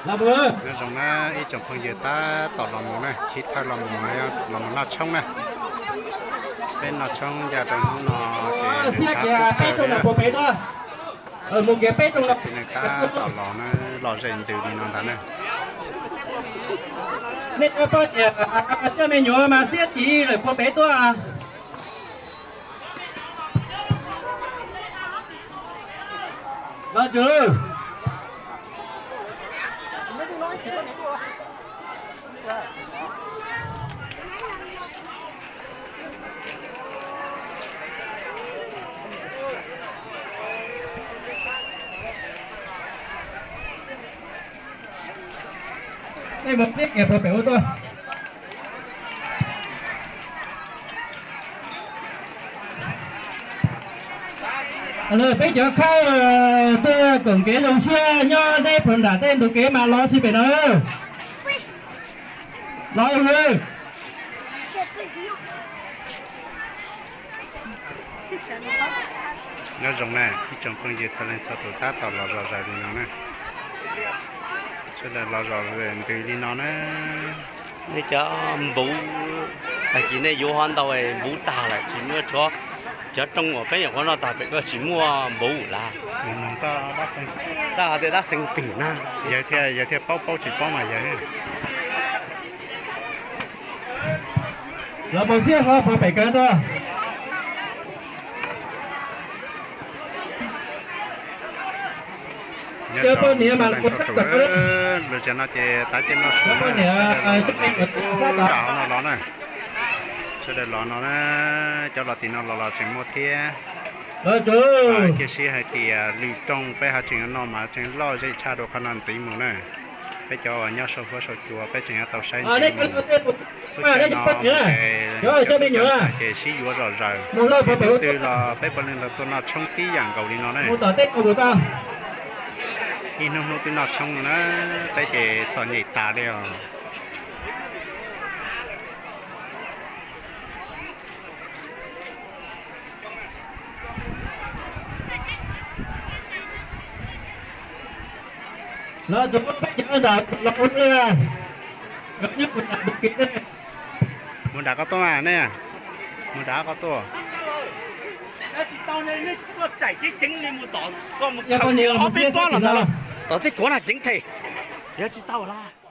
Nyob zoo na ib tsoom phooj ywg, tab tom los mus na, chiv thawj los mus, los mus noj tshoob na. Peb noj tshoob ncaj rau hnub no ces xiab kiag peb rooj no puag pem tuaj. Mus kiag peb rooj no, tab tom los na, los zem ntws li no ntag na. Nej cov poj niam coj me nyuam mas xiab kiag lawm puag pem tuaj. Los tsuv. Nej mus xiab kiag puag pem ub tuaj. Peb cov khawb tuaj koom kev zoo siab nyob deb puag nram tej ntug kev mas los xij pem no. Los. Nyob zoo na ib tsoom phooj ywg txhua leej txhua tus, tab tom los zom zaws li no na. Sawv daws los zom zaws ntws li no na. Nej cov npuv, tag kis nej yuav ho ntau npuv tag lawm tsis muaj tshuav. Cov rooj uas peb nyuam qhuav noj tag pem ko tsis muaj npuv lawm. Tab hais tias dab xeev twm na. Yawg thiaj, yawg thiaj paub, paub tsis paub mas yawg. Los mus xiab hlo puag pem kawg tuaj. Cov poj niam mas kuv sab tom lub tsev no ces tav caij noj su, sawv daws los na. Sawv daws los no na, cov los tim no los los tseem muaj thiab. Cia siab hais tias lwm rooj peb haj tseem yuav noj mas tseem loj zej tshaj dua qhov no ntxiv mus na. Peb cov uas nyob saum huab saum cua peb tseem yuav tau saib ntxiv mus. Lub caij no ces sib yuav zom zaws, ib hnub twg los peb puav leej los tuaj noj tshoob tib yam nkaus li no na. Ib hnub hnub twb noj tshoob no na, peb ces txom nyem tas li os. Mus nram koj tuaj mas nej, mus nram koj tuaj. Ob peb pob los ntawd, tom tej kuav na ceev them. Yog tsis tau lawm.